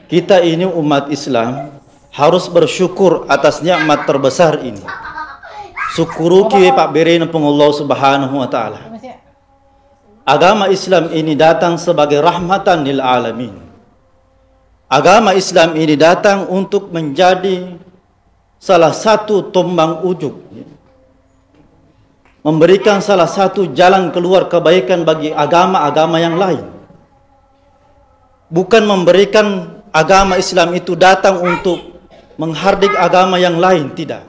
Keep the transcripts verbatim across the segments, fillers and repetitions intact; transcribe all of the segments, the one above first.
Kita ini umat Islam harus bersyukur atas nikmat terbesar ini. Syukuruki pabberena Puang Allah Subhanahu wa Ta'ala. Agama Islam ini datang sebagai rahmatan lil alamin. Agama Islam ini datang untuk menjadi salah satu tombang ujuk, memberikan salah satu jalan keluar kebaikan bagi agama-agama yang lain. Bukan memberikan agama Islam itu datang untuk menghardik agama yang lain, tidak.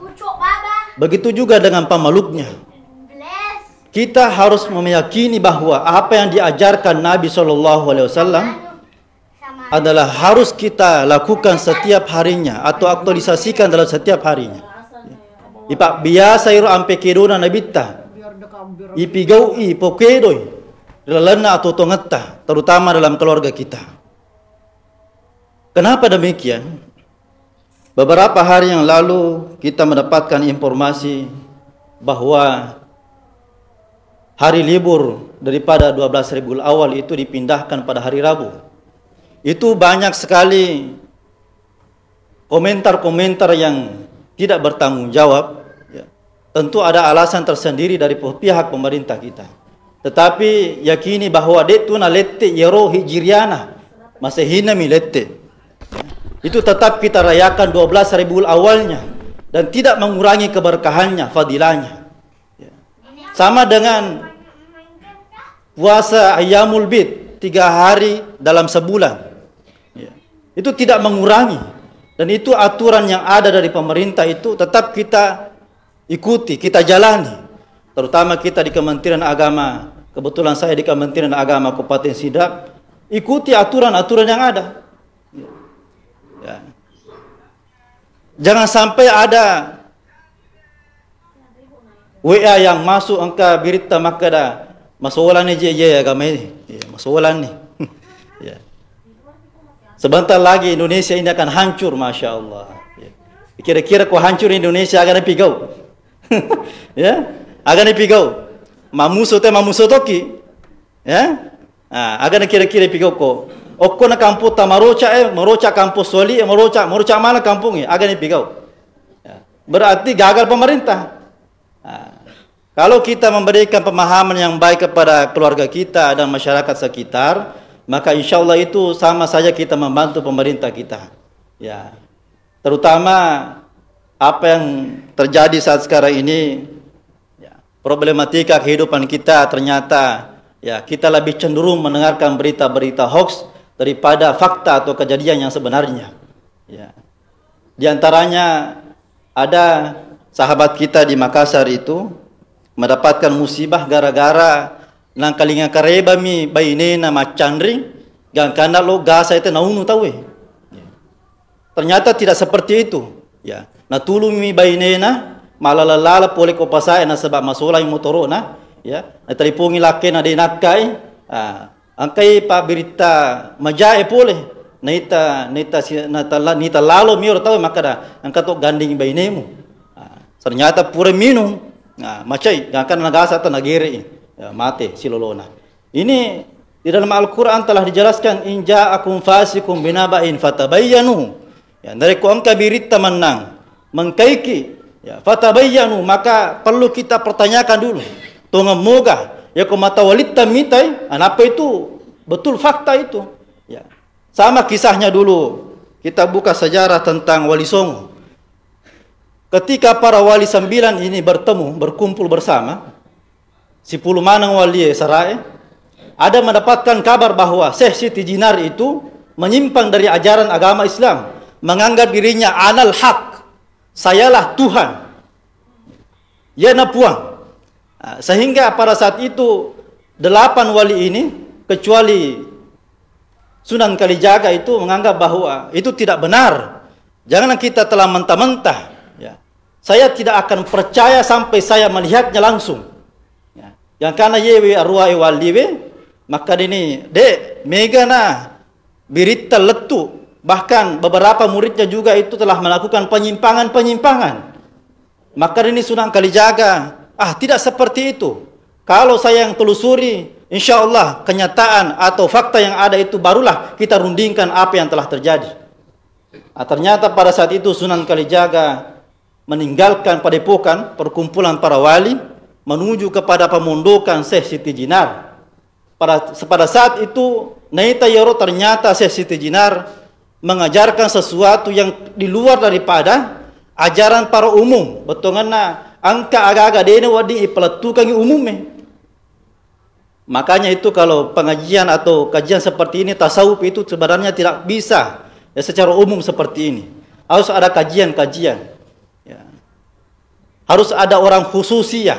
Begitu juga dengan pemeluknya. Kita harus meyakini bahwa apa yang diajarkan Nabi Shallallahu Alaihi Wasallam adalah harus kita lakukan setiap harinya atau aktualisasikan dalam setiap harinya. Ipabbiasa iro ampe kedona Nabitta, ipigau'i, ipokedoi ri lalenna atau tongetta, terutama dalam keluarga kita. Kenapa demikian? Beberapa hari yang lalu kita mendapatkan informasi bahwa hari libur daripada dua belas Rabiul Awal itu dipindahkan pada hari Rabu. Itu banyak sekali komentar-komentar yang tidak bertanggung jawab, ya. Tentu ada alasan tersendiri dari pe-, pihak pemerintah kita. Tetapi yakini bahwa de'tu nalette yero Hijriana, Masehina mi lette. Itu tetap kita rayakan dua belas Rabiul Awalnya dan tidak mengurangi keberkahannya, fadilahnya. Ya. Sama dengan puasa Ayyamul Bid, tiga hari dalam sebulan. Ya. Itu tidak mengurangi. Dan itu aturan yang ada dari pemerintah itu tetap kita ikuti, kita jalani. Terutama kita di Kementerian Agama, kebetulan saya di Kementerian Agama Kabupaten Sidrap, ikuti aturan-aturan yang ada. Ya. Jangan sampai ada W A yang masuk engka biritta makkeda, "Masolani je, iya, agama ini." Ya, masolani. Ya. Sebentar lagi Indonesia ini akan hancur, Masya Allah. Ya. Kira-kira ko hancur Indonesia, aga napigau? Ya? Aga napigau? Mamuso te, mamuso toki. Ya? Ah, aga na kira-kira pigau ko? Okko na kampung ta maroca, eh, maroca kampung Soli, eh, maroca, maroca mana kampung, eh, aga napigau? Ya. Berarti gagal pemerintah. Ah. Kalau kita memberikan pemahaman yang baik kepada keluarga kita dan masyarakat sekitar, maka insya Allah itu sama saja kita membantu pemerintah kita. Ya. Terutama apa yang terjadi saat sekarang ini, ya, problematika kehidupan kita ternyata, ya, kita lebih cenderung mendengarkan berita-berita hoax daripada fakta atau kejadian yang sebenarnya. Ya. Di antaranya ada sahabat kita di Makassar itu mendapatkan musibah gara-gara nangkalinga kareba mi bainena maccanri, gangkanna lo gasa itu naunu tauwe. Ternyata tidak seperti itu. Ya, natulung mi bainena, malala-lala pole ko pasae nasaba masolang motoro'na, ya, natelepongi lakkena de nakkai, ah, engkai pabbiritta majae pole, naita, naita si-, natala-, nita lalo mi ero tau makkeda, engka to ganding bainemu. Ah, ternyata pura minung, ah, macai, gangkanna nagasa ta nagere'i, ya, mate silolona. Ini di dalam Al-Quran telah dijelaskan, "In ja'akum fasiqun binaba'in fatabayyanu." Ya, narekko engka biritta mennang, mengkaiki, ya, fatabayyanu, maka perlu kita pertanyakan dulu. Tongeng moga, ya, ko mata walitta mitai, anapa itu betul fakta itu? Ya. Sama kisahnya dulu, kita buka sejarah tentang Wali Songo. Ketika para wali sembilan ini bertemu, berkumpul bersama, sipulung maneng walie sarae, ada mendapatkan kabar bahwa Syekh Siti Jinar itu menyimpang dari ajaran agama Islam, menganggap dirinya anal haq, sayalah Tuhan, iyana puang. Ah, sehingga pada saat itu delapan wali ini, kecuali Sunan Kalijaga, itu menganggap bahwa itu tidak benar. Jangan kita telah mentah-mentah. Ya. Saya tidak akan percaya sampai saya melihatnya langsung. Ya. Yang karena yewe arwah ewaliwe, maka ini, dek, mega na biritta lettu. Bahkan beberapa muridnya juga itu telah melakukan penyimpangan-penyimpangan. Maka ini Sunan Kalijaga, ah, tidak seperti itu. Kalau saya yang telusuri, insya Allah kenyataan atau fakta yang ada itu barulah kita rundingkan apa yang telah terjadi. Ah, ternyata pada saat itu Sunan Kalijaga meninggalkan padepokan perkumpulan para wali menuju kepada pemondokan Syekh Siti Jinar. Pada, pada saat itu naita iyaro ternyata Syekh Siti Jinar mengajarkan sesuatu yang di luar daripada ajaran para umum. Bettuangenna engka aga-aga de'na wedding ipalettukangngi umumme. Makanya itu kalau pengajian atau kajian seperti ini, tasawuf itu sebenarnya tidak bisa ya secara umum seperti ini. Harus ada kajian-kajian. Ya. Harus ada orang khusus ya.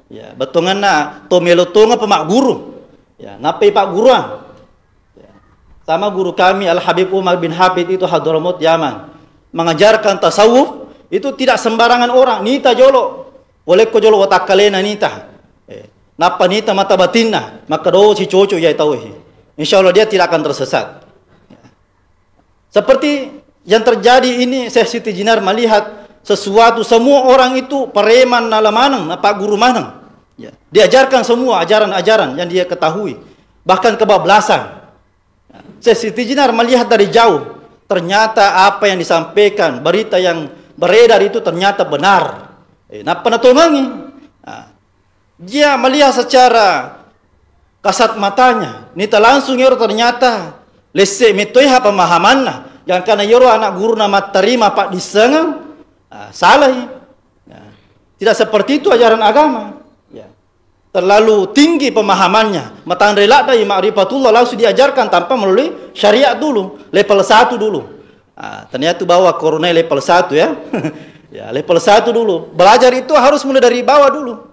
Ya, bettuangenna to melo tonga pemagguru. Ya, nappai pagguruan. Ya. Sama guru kami Al Habib Umar bin Hafid itu Hadramaut Yaman. Mengajarkan tasawuf itu tidak sembarangan orang. Nita jolo. Boleh ko jolo watakkalena nita. Eh, nappa nita mata batinna. Maka do si cocok ya tahu. Insya Allah dia tidak akan tersesat. Seperti yang terjadi ini, Syekh Siti Jinar melihat sesuatu, semua orang itu pareman nala maneng, napagguru maneng. Ya, diajarkan semua ajaran-ajaran yang dia ketahui. Bahkan kebablasan. Syekh Siti Jinar melihat dari jauh, ternyata apa yang disampaikan, berita yang beredar itu ternyata benar. Eh, nappa natongangi. Nah, dia melihat secara kasat matanya, nita langsung ero ternyata lesse metoi ha pemahamanna. Gangkana iyaro anak guruna mattarima paddissengeng, ah, salai. Ya. Tidak seperti itu ajaran agama. Ya. Terlalu tinggi pemahamannya. Matanre ladai ma'rifatullah langsung diajarkan tanpa melalui syariat dulu, level satu dulu. Ah, ternyata bawa corona level satu ya. Ya, level satu dulu. Belajar itu harus mulai dari bawah dulu.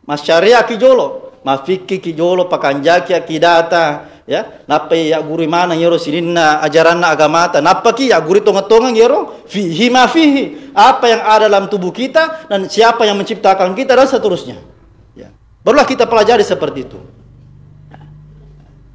Masyariah ki jolo, mafikki ki jolo, pakanjaki akidata, ya. Nappa ya guru mana yero sininna ajaranna agamata, nappa ki ya guru tongeng-tongeng yero fihi ma fihi, apa yang ada dalam tubuh kita dan siapa yang menciptakan kita dan seterusnya. Ya. Barulah kita pelajari seperti itu.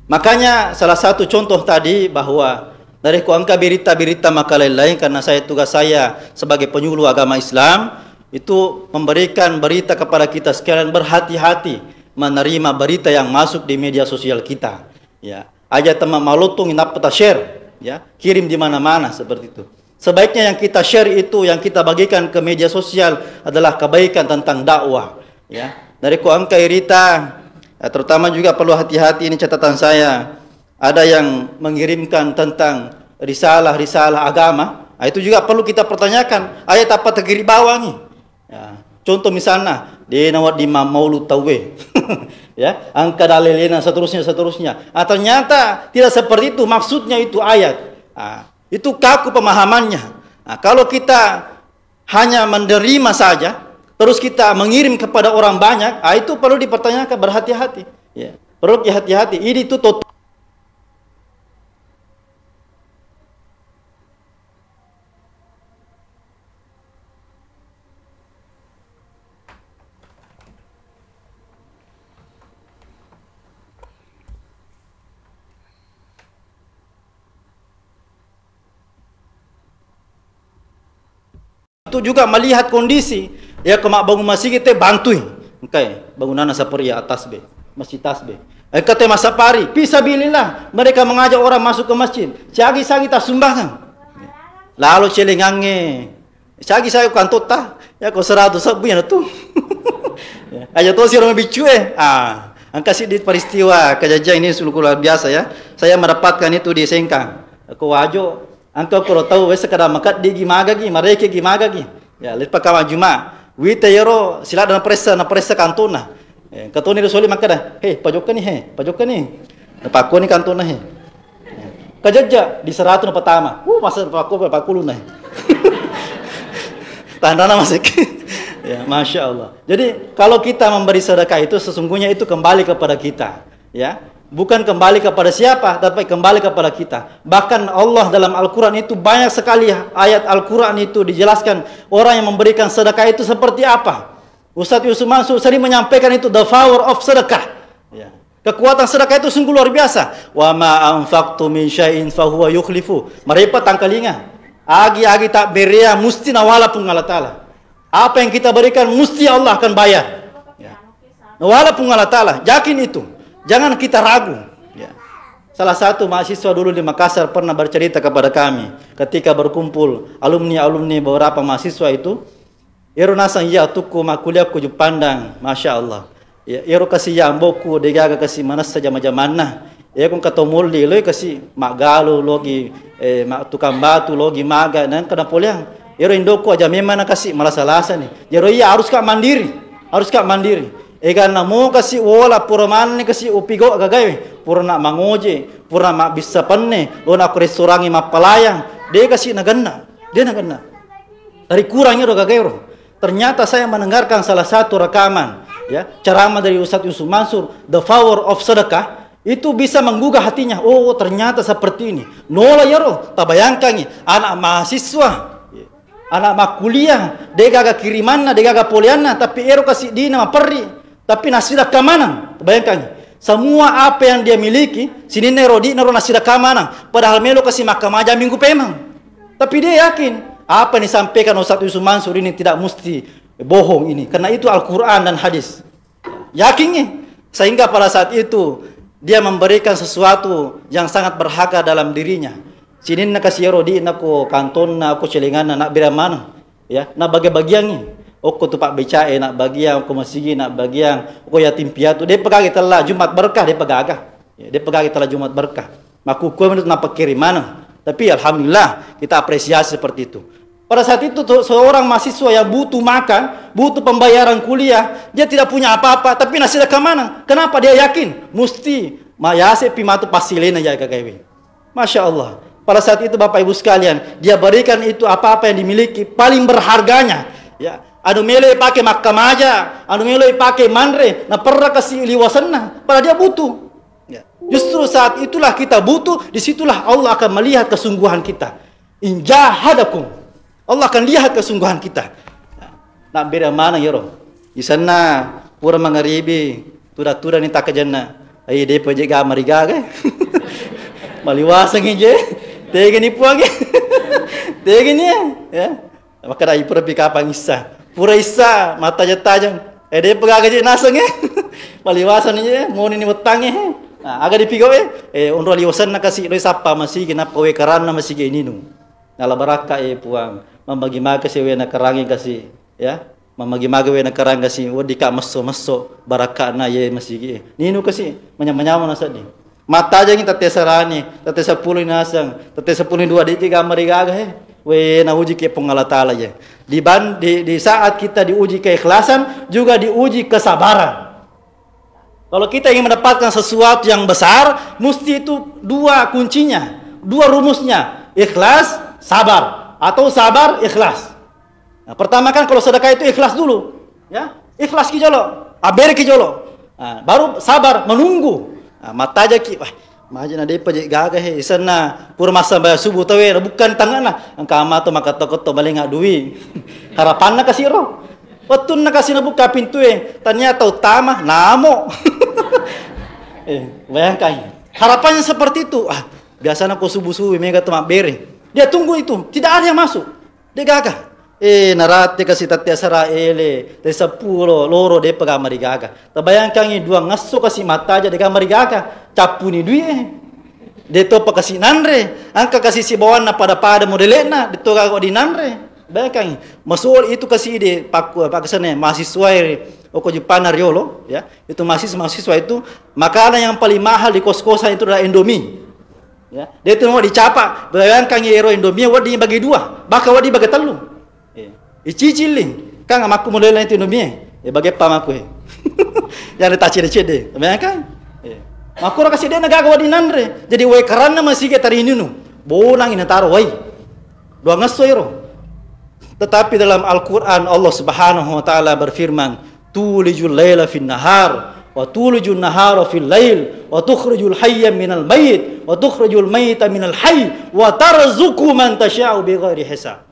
Makanya salah satu contoh tadi bahwa dari ku angka berita-berita maka lain-lain karena saya tugas saya sebagai penyuluh agama Islam itu memberikan berita kepada kita sekalian berhati-hati menerima berita yang masuk di media sosial kita. Ya, aja teman malotong nappa ta share, ya, kirim di mana-mana seperti itu. Sebaiknya yang kita share itu, yang kita bagikan ke media sosial adalah kebaikan tentang dakwah. Ya, dari ku angka irita, eh, terutama juga perlu hati-hati ini catatan saya. Ada yang mengirimkan tentang risalah-risalah agama, ah, itu juga perlu kita pertanyakan. Ayat apa tegiri bawangi? Ya, contoh misalnya, de nawa di ma-, maulu tauwe. Ya, angka dalilena seterusnya seterusnya. Ah, ternyata tidak seperti itu maksudnya itu ayat. Ah, itu kaku pemahamannya. Nah, kalau kita hanya menerima saja, terus kita mengirim kepada orang banyak, ah, itu perlu dipertanyakan, berhati-hati. Ya, perlu dihati-hati. Ini itu tot- Itu juga melihat kondisi. Ya, ke mak bangun masigi te bantui. Engkai, bangunanna sapari ya atas be. Masjid tasbe. Eh, kate masapari, fisabilillah, mereka mengajak orang masuk ke masjid. Siagi-sagi tak sumbangan. Lalu celengange. Siagi-sagi kantotta, ya ko seratus sebbu ya tu. Ya, aja to si orang bicu eh. Ah, angka sidi peristiwa kejadian ini sungguh luar biasa ya. Saya mendapatkan itu di Sengkang. Ko Wajo, angka koro tau wes kada makat digi magagi, mareke gi magagi. Ya, lepa kama Juma. Wita yero sila dan peressa na peressa kantona. Eh, katoni Rasuli makkada, "He, pajokkani he, pajokkani." Napakkoni kantona he. Kajajja di seratu na pertama. Uh, masa pakko pakkuluna he. Tandana masih. Ya, masya Allah. Jadi kalau kita memberi sedekah itu sesungguhnya itu kembali kepada kita, ya. Bukan kembali kepada siapa, tapi kembali kepada kita. Bahkan Allah dalam Al-Quran itu banyak sekali ayat Al-Quran itu dijelaskan orang yang memberikan sedekah itu seperti apa. Ustadz Yusuf Mansur sering menyampaikan itu the power of sedekah. Ya. Kekuatan sedekah itu sungguh luar biasa. "Wa ma anfaqtu min syai'in fahuwa yukhlifu." Merepa tangkalinga. Agi-agi tak berea mesti nawala Puang Allah Ta'ala. Apa yang kita berikan mesti Allah akan bayar. Ya. Nawala Puang Allah Ta'ala, yakin itu. Jangan kita ragu. Ya. Salah satu mahasiswa dulu di Makassar pernah bercerita kepada kami, ketika berkumpul alumni-alumni beberapa mahasiswa itu, ero naseng iya tukku makkuliah ko Juppandang, Masya Allah. Ya, ero kasi iya amboku degaga kasi manessa jama-jamanna. Iya ko engka to molli loi kasi maggalu logi, eh, ma-, tukang batu logi maga, nengka napoleang. Ero indokku aja memang na kasi malasa-lasa ni. Jero iya harus ka mandiri, harus ka mandiri. Ega namo kasi wola pura manni kasi upigo gagawe, pura na mangoje, pura mabbissa penne, lo na ko restorangi mappalayang, de kasi nagenna, de nagenna. Dari kurang ero gagaero. Ternyata saya mendengarkan salah satu rekaman, ya, ceramah dari Ustadz Yusuf Mansur, The Power of Sedekah, itu bisa menggugah hatinya. Oh, ternyata seperti ini. Nola yero, tabayangkangi, anak mahasiswa, anak makkuliah, degaga kirimanna, degaga poleanna, tapi ero kasi dina maperri, tapi nasidakka maneng. Tabayangkangi, semua apa yang dia miliki, sininna ero dina ro nasidakka maneng. Padahal melo kasi makkamaja minggu pemang. Tapi dia yakin, apa yang disampaikan Ustadz Yusuf Mansur ini tidak mesti bohong ini, karena itu Al-Quran dan hadis. Yakinnya, sehingga pada saat itu dia memberikan sesuatu yang sangat berharga dalam dirinya. Sininna kasi ero dina ko kantonna, ko celenganna, nabbere maneng. Ya, nabbagi-bagiangi. Okko tu pabbecae, nabbagiang, okko masigi, nabbagiang, okko yatim piatu. De pegagi tella Jumat berkah, de pegaga. Ya, de pegagi tella Jumat berkah. Makkukue menurut napakkiri maneng. Tapi alhamdulillah, kita apresiasi seperti itu. Pada saat itu tuh, seorang mahasiswa yang butuh makan, butuh pembayaran kuliah, dia tidak punya apa-apa, tapi nasidakka maneng. Kenapa? Dia yakin, musti mayase pi matu passilena ya gagawe. Masya Allah. Pada saat itu Bapak Ibu sekalian, dia berikan itu apa-apa yang dimiliki, paling berharganya. Ya, anu melo pake makkamaja, anu melo pake manre, naperra kasi liwasenna, padahal dia butuh. Ya. Justru saat itulah kita butuh, disitulah Allah akan melihat kesungguhan kita. In jahadakum. Allah akan lihat kesungguhan kita. Nabbere maneng ero. Isenna pura mangaribi, tuda-tudani takkajenna. Ai, depa je ga marigaga. Maliwasengi je. Tegani puangnge. Tegani ya. Ya. Makkeda pura pi kapang issa. Pura issa, mattaja-tajang. Eh, depa gaga je naseng, eh. Maliwasenni je, moni ni wettangnge, eh. Nah, aga dipigo, eh? Eh, onro liwasenna kasi, loi sappa masigi, nappa we karanna masigi ininu. Nala barakka, eh, Puang. Mambagi maka si we nakarangi kasi, ya. Mambagi maka we nakarangi kasi, weddika messo-messo, barakkana ye masigi, eh. Ninu kasi, manyamang-nyamang nasedding. Mattajengi tette sarani, tette seppulo naseng, tette seppulo dua, de'ki gammari gaga, he. We, naujiki Puang Allah Ta'ala, ya. Di ban-, di, di saat kita diuji keikhlasan, juga diuji kesabaran. Kalau kita ingin mendapatkan sesuatu yang besar, mesti itu dua kuncinya, dua rumusnya, ikhlas, sabar, atau sabar, ikhlas. Nah, pertama kan kalau sedekah itu ikhlas dulu, ya. Ikhlas ki jolo, abere ki jolo. Nah, baru sabar menunggu. Nah, mattajaki, wah, maja na depa je gaga he, isenna pura massambayang subuh tawe, bukan tangana. Engka amato makatto-katto balenga dui. Harapanna kasiro. Wettunna kasi nabuka pintue, ternyata utama, namo. Eh, bayangkan. Harapannya seperti itu. Ah, biasanya ko subuh-subuh mega tu mabbere. Dia tunggu itu, tidak ada yang masuk. De gaga. Eh, narate kasi tette asara ele, te seppulo, loro depa ga marigaga. Tabayangkangi dua ngesso kasi mattaja de ga marigaga. Cappuni dui e. De topa kasi nanre, angka kasi sibawanna pada-pada modele'na, de to gaga dinanre. Bayangkangi, masoli itu kasi de pakku-, pakkusene mahasiswa e, oko Jepang riolo, ya. Itu mahasiswa-mahasiswa itu, makanan yang paling mahal di kos-kosan itu adalah Indomie. Ya, de tu mau dicapa, bayangkan ero Indomie wedding bagi dua, bahkan wedding bagi tellu. Eh, icicili, kan amakku model itu Indomie, eh, bagi apa amakku, eh. Yang ada cede-cede, bayangkan. Eh, makkura kasi de na gaga wedding nanre. Jadi wae karanna masigi tari ninu. Bonang ina taro wai. Dua ngesso ero. Tetapi dalam Al-Quran Allah Subhanahu wa Ta'ala berfirman, "Tulijul laila fin nahar, wa tulijun nahara fil lail, wa tukhrijul hayya minal mayyit, wa tukhrijul mayyita minal hayy, wa tarzuqu man tasha'u bighairi hisab."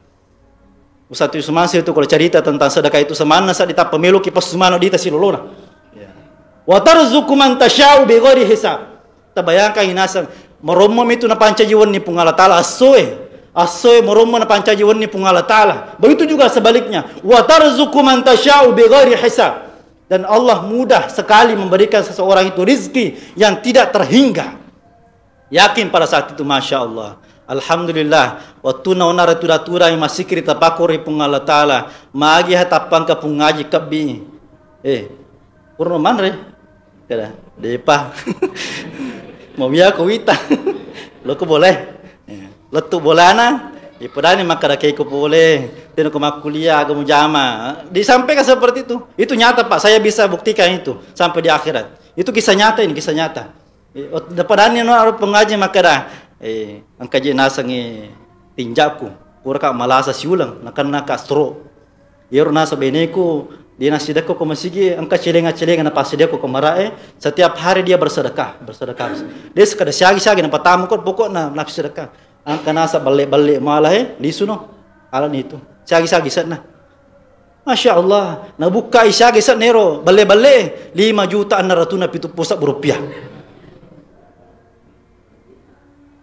Ustaz Yusuf Mansur itu kalau cerita tentang sedekah itu semanna saat ditappa meloki pasumano dita silolona. Ya. "Wa tarzuqu man tasha'u bighairi hisab." Tabayangkan inaseng, marommo mitu napancaji wenni Puang Allah Ta'ala, assoe. Assoe marommo napancaji wenni Puang Allah Ta'ala. Begitu juga sebaliknya. "Wa tarzuqu man tasha'u bighairi hisab." Dan Allah mudah sekali memberikan seseorang itu rizki yang tidak terhingga. Yakin pada saat itu, Masya Allah. Alhamdulillah. Wattuna onaro tuda-tuda masikiri tapakko ri Puang Allah Ta'ala. Magi ha tappangka pungaji kebbi. Eh, purno manre. Kada, depa. Mau biar ko wita. Lo ko boleh. Ya. Lettu bolana. Ipodani makkada keko pole. Teno ko makkuliah, aga mujama. Disampaikan seperti itu. Itu nyata, Pak. Saya bisa buktikan itu sampai di akhirat. Itu kisah nyata ini, kisah nyata. Eh, ot-, napadanni no aro pengaji makkada, eh, engka je nasengngi tinjakku, puraka malasa siuleng, nakennaka stroke. Iyaro naseng beneku, de nassidekko ko masigi, engka celenga-celenga napassidekko ko marae, setiap hari dia bersedekah, bersedekah. De sekada siagi-siagi napatamu ko, pokokna napsidekah. Engka naseng balle-balle mala, eh, lisuno. Alani itu. Siagi-siagi senna. Masya Allah, nabukkai siaga senna ero balle-balle, lima juta enam ratus pitu puluh rupiah.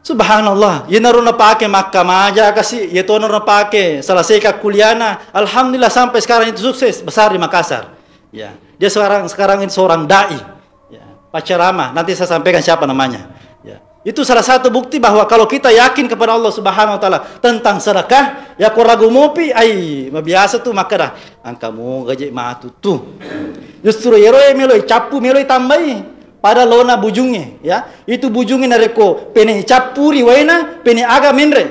Subhanallah, iyanaro napake makkamaja kasi, iyatono napake selesaikan kuliahna. Alhamdulillah, sampai sekarang itu sukses besar di Makassar. Ya, dia sekarang, sekarang ini seorang dai. Ya, pacarama, nanti saya sampaikan siapa namanya. Ya. Itu salah satu bukti bahwa kalau kita yakin kepada Allah Subhanahu wa Ta'ala tentang sedekah, ya ko ragu mopi, ai, mabiasa tu makkada, engka moga je matu tu. Justru ero e melo cappu, melo tambai. Pada lona bujungnge, ya. Itu bujungnge narekko pene cappuri waena, pene aga menre.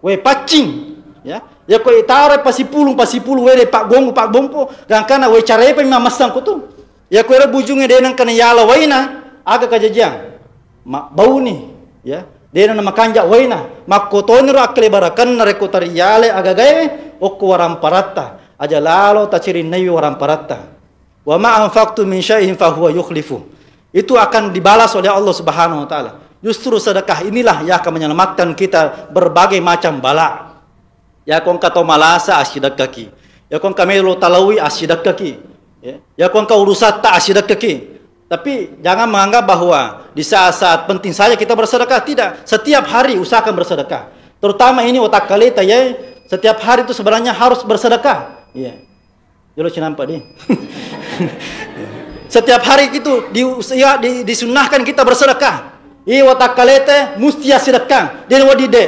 Wae paccing, ya. Ya ko itaro pasipulung, pasipulung wae de paggonggo, paggompo, gangkana wae carepa memang massang ko tu. Yako ero bujungnge de nengka nayala waina, aga kajajiang? Mabbauni, ya. De na makanja waina. Makkotoniro akkalebarakeng narekko tariyale agagae okko waramparatta. Aja lalo tacirinnaiwi waramparatta. Wa ma anfaqtum min syai'in fahuwa yukhlifu. Itu akan dibalas oleh Allah Subhanahu wa Ta'ala. Justru sedekah inilah yang akan menyelamatkan kita berbagai macam bala. Yako engka to malasa assidekkaki. Yako engka melo talaui assidekkaki. Ya. Yako engka urusatta assidekkaki. Tapi jangan menganggap bahwa di saat-saat penting saja kita bersedekah. Tidak. Setiap hari usahakan bersedekah. Terutama ini watakkaleta ya. Setiap hari itu sebenarnya harus bersedekah. Iya. Jolo cinampa di. Setiap hari itu di, ya, di, disunnahkan kita bersedekah. Iya watakkaleta musti assidekkang. De wedding de.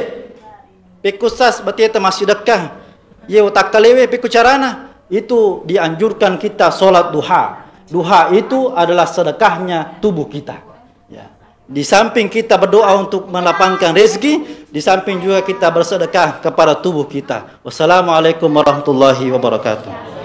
Pekko sas bateta massidekka. Ye watakkalewe pekko carana. Itu dianjurkan kita sholat duha. Duha itu adalah sedekahnya tubuh kita. Ya. Di samping kita berdoa untuk melapangkan rezeki, di samping juga kita bersedekah kepada tubuh kita. Wassalamualaikum warahmatullahi wabarakatuh.